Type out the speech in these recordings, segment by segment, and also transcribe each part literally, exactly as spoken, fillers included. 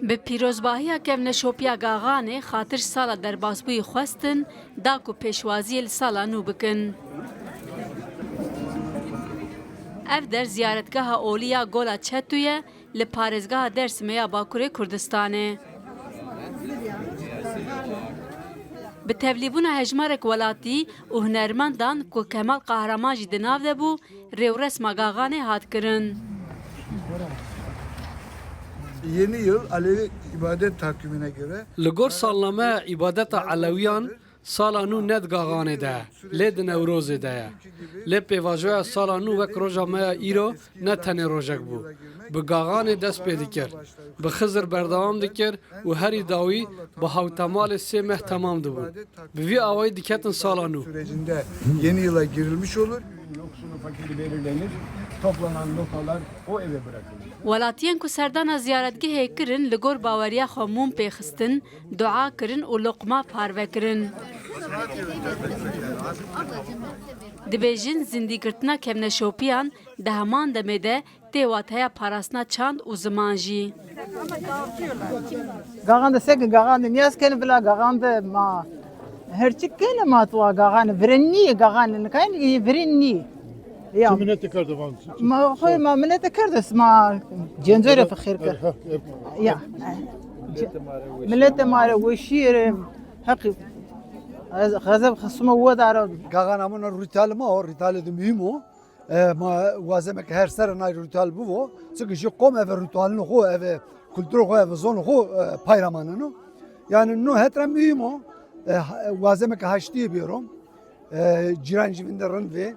Bi pîrozbahiya kevneşopiya Gaxanê xatir ji sala derbasbûyî xwestin, da ku pêşwaziyê li sala nû bikin. Ev der ziyaretgeha olî ya Gola Çetû ye, li parêzgeha Dêrsimê ya Bakurê Kurdistanê. Bi tevlîbûna hejmarek welatî û hunermendan ku Kemal Kahraman jî di nav de bû, rêwresma Gaxanê hat kirin. Yeni yıl Alevi ibadet takvimine göre Li gor salnameya îbadeta Elewiyan, sala nû ne di Gaxanê de, lê di Newrozê de ye. Lê pêvajoya sala nû wek roja me ya îro ne tenê rojek bû. Bi Gaxanê dest pê dikir. Bi Xizir berdewam dikir û herî dawî bi hawtemalê sê meh temam dibû. Bi vî awayî diketin sala nû. Sürecinde yeni yıla girilmiş olur. Yoksulu fakiri belirlenir. Toplanan notalar o eve bırakılır. Welatiyên ku serdana ziyaretgehê kirin, li gor baweriya xwe mûm pê xistin, dua kirin û loqma parve kirin. Dibêjin, zindîgirtina kevneşopiyan di heman demê de tê wateya parastina çand û ziman jî. Gaxan de seke, gaxan de niyaz kene bila, gaxan de ma her çi kene ma tuwa gaxan de virin nî, gaxan de nikayn virin nî. Ya. Tu minete kerde van. Ma xwe ma minete kerde, ma cenzore fexir kir. Ha, ha, evet. Ya. Milete mare weşîre, heqî xezeb xisma wedara. Gaxan amuna rûtal ma o, rûtal de mühim o. E, ma wazeme ke her sere nay rûtal bivo, çunke jî qom eve rûtalin xo, eve kultur xo, eve zon xo, e, payra maneno. Yani no hetra mühim o. E, ha-, wazeme ke haştiyê bêro. E, cîran jî vinde rind vê.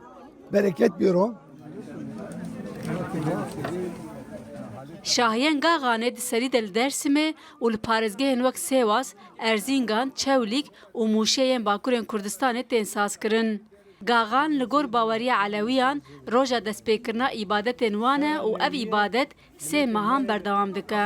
Bereket bêro. Şahiyên Gaxanê di serî de li Dêrsimê û li parêzgehên wek Sêwas, Erzîngan, Çewlîg û Mûşê yên Bakurên Kurdistanê tên sazkirin. Gaxan li gor baweriya Elewiyan roja destpêkirina îbadetên wan e û ev îbadet sê mehan berdewam dike.